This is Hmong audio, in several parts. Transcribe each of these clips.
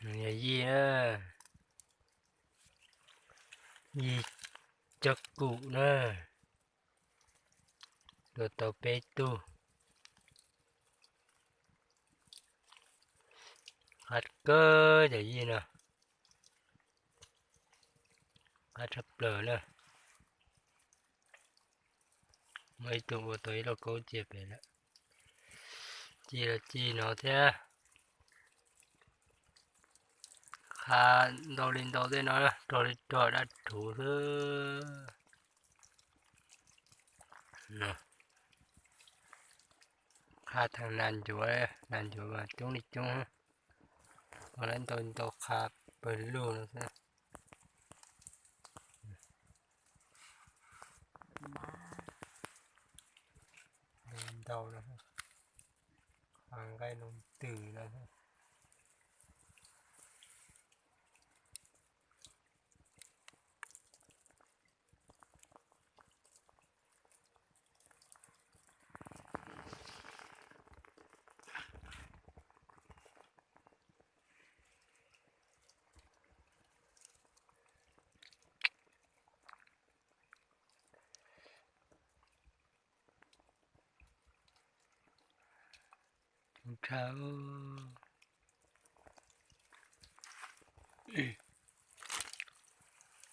Yog yij na, yij cov kum na, tua tau peb tug. Qab kawg cov yij no, qab tshaj plaws na. Muaj ib tug ua tau ib lauj kaub cia pem lawm. Ci los ci no thiab. Qha ntau li ntau tej no, rog li rog dab rhuv xwb. Qha thaum nas ncuav, nas ncuav mas coob li coob, ua lawv ntau ntau qha pawg lug no xwb. Ntau no, qha nqaij loo twm no.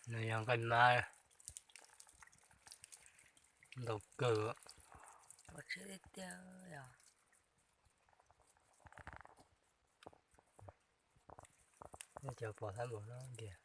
No yog nqaij mab ntau kawg. Nej cov pom thab npaum no tiag.